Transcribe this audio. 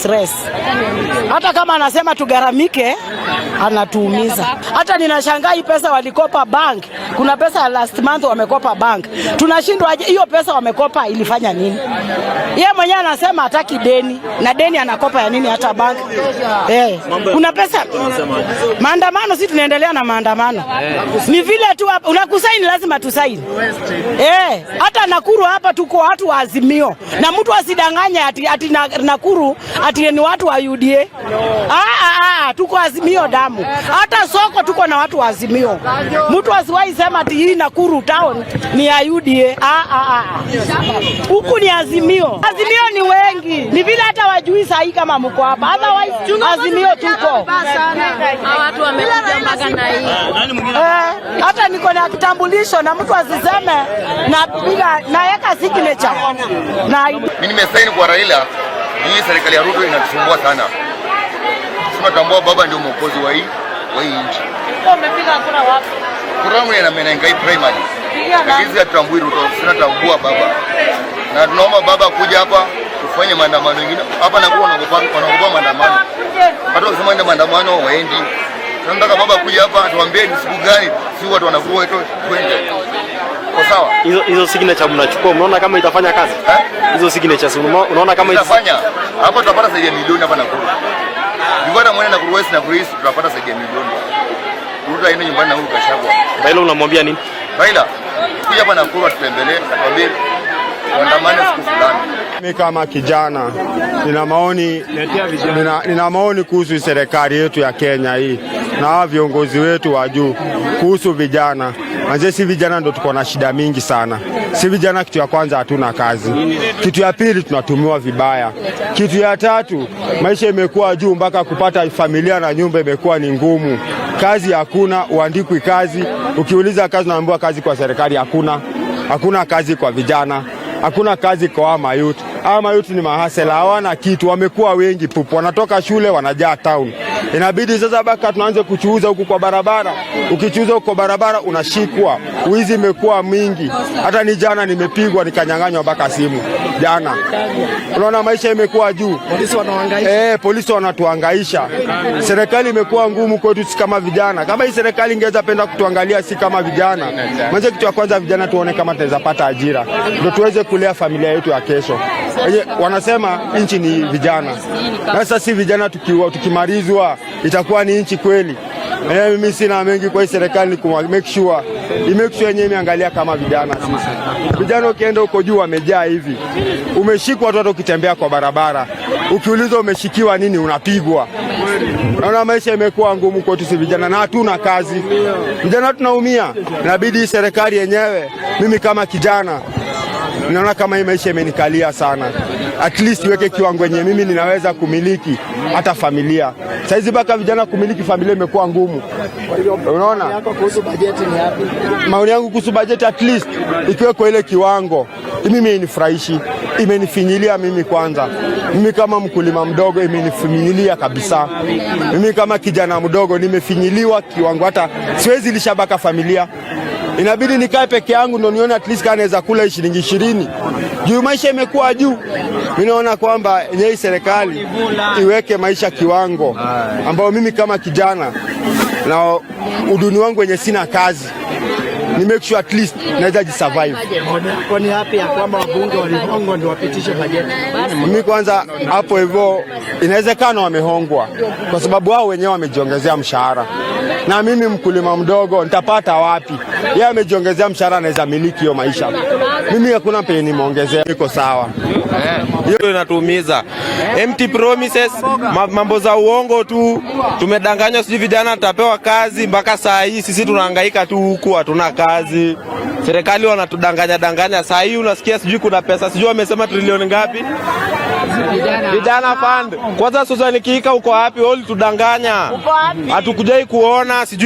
Stress. Hata kama anasema tugaramike, anatuumiza. Hata ninashangaa hii pesa walikopa bank, kuna pesa ya last month wamekopa bank, tunashindwa aje? Hiyo pesa wamekopa ilifanya nini? Yeye mwenyewe anasema hataki deni na deni anakopa ya nini hata bank? Kuna pesa maandamano, si tunaendelea na maandamano, ni vile tu hapa unakusaini, lazima tusaini. Hata Nakuru hapa tuko watu wa Azimio, na mtu asidanganye ati Nakuru ati ni watu wa UDA. Ah, ah, ah, tuko Azimio damu. Hata soko tuko na watu wa Azimio. Mtu asiwahi sema ati hii Nakuru town ni ya UDA. Ah, ah, ah. Huku ni Azimio. Azimio ni wengi, ni vile hata wajui sahi kama mko hapa. Otherwise Azimio tuko. Watu wamekuja mpaka na hii. Hata niko na kitambulisho na mtu asiseme napiga naweka signature na Mimi nimesaini kwa Raila. Hii serikali ya Ruto inatusumbua sana. Tunatambua baba ndio mwokozi wa hii nchi. Umepiga kura wapi? Kura yangu ni Menengai Primary. Lakini sisi hatutambui Ruto, tunatambua baba. Na tunaomba baba kuja hapa tufanye maandamano mengine. Hapa Nakuru wanaogopa maandamano. Hata wakisema enda maandamano waendi. Tunataka baba kuja hapa atuambie ni siku gani si watu wanakuwa wetu twende. Kwa sawa? Hizo signature mnachukua, mnaona kama itafanya kazi? Eh? Hizo signatures unaona kama Itafanya. Hapa tutapata zaidi ya milioni hapa Nakuru. Hata mwene Nakuru West na Nakuru East tutapata zaidi ya milioni. Ruto aende nyumbani na huyu Gachagua. Raila unamwambia nini? Raila, kuja hapa Nakuru atutembelee, atuambie tuandamane siku fulani. Mimi kama kijana nina maoni kuhusu serikali yetu ya Kenya hii na hawa viongozi wetu wa juu kuhusu vijana. Manze, si vijana ndo tuko na shida mingi sana. Si vijana, kitu ya kwanza hatuna kazi, kitu ya pili tunatumiwa vibaya, kitu ya tatu maisha imekuwa juu mpaka kupata familia na nyumba imekuwa ni ngumu. Kazi hakuna, uandikwi kazi. Ukiuliza kazi unaambiwa kazi kwa serikali hakuna. Hakuna kazi kwa vijana, hakuna kazi kwa hawa mayouth. Hawa mayouth ni mahasela, hawana kitu, wamekuwa wengi pupu, wanatoka shule wanajaa town. Inabidi sasa baka tunaanze kuchuuza huku kwa barabara. Ukichuuza huku kwa barabara unashikwa, wizi imekuwa mingi. Hata ni jana nimepigwa nikanyang'anywa mpaka simu jana. Unaona maisha imekuwa juu. Polisi wanahangaisha. Polisi wanatuhangaisha. Serikali imekuwa ngumu kwetu sisi kama vijana. Kama hii serikali ingeweza penda kutuangalia si kama vijana, mwanzo kitu ya kwanza vijana tuone kama tunaweza pata ajira, ndio tuweze kulea familia yetu ya kesho. Wenye wanasema nchi ni vijana. Sasa si vijana tukimalizwa itakuwa ni nchi kweli? Mimi sina mengi kwa hii serikali, ni make sure make sure yenyewe imeangalia kama vijana sisi. Vijana ukienda huko juu wamejaa hivi, umeshikwa tu hata ukitembea kwa barabara, ukiulizwa umeshikiwa nini unapigwa. Naona maisha imekuwa ngumu kwetu si vijana na hatuna kazi, vijana tunaumia. Inabidi serikali yenyewe, mimi kama kijana naona kama hii maisha imenikalia sana, at least iweke kiwango yenye mimi ninaweza kumiliki hata familia. Saizi mpaka vijana kumiliki familia imekuwa ngumu, unaona. Yako kuhusu bajeti ni yapi? Maoni yangu kuhusu bajeti, at least ikiweko ile kiwango, mimi inifurahishi, imenifinyilia mimi kwanza. Mimi kama mkulima mdogo imenifinyilia kabisa. Mimi kama kijana mdogo nimefinyiliwa kiwango, hata siwezi lisha baka familia, inabidi nikae peke yangu ndo nione at least kama naweza kula shilingi 20 juu maisha imekuwa juu. Mimi naona kwamba yenyewe serikali iweke maisha kiwango ambao mimi kama kijana na uduni wangu wenye sina kazi ni make sure at least naweza jisurvive. Maoni yapi ya kwamba wabunge walihongwa ndio wapitishe bajeti? Mimi kwanza hapo hivyo, inawezekana wamehongwa kwa sababu wao wenyewe wamejiongezea mshahara, na mimi mkulima mdogo nitapata wapi? Yeye amejiongezea mshahara, anaweza miliki hiyo maisha. Mimi hakuna penye nimeongezea, niko sawa. Hiyo inatuumiza. Empty promises, mambo za uongo tu. Tumedanganywa, sijui vijana tutapewa kazi, mpaka saa hii sisi tunahangaika tu huku, hatuna kazi. Serikali wanatudanganya danganya. Saa hii unasikia sijui kuna pesa, sijui wamesema trilioni ngapi. Vijana fund. Kwanza Susan Kihika uko wapi? Wewe ulitudanganya. Hatukujai kuona sijui.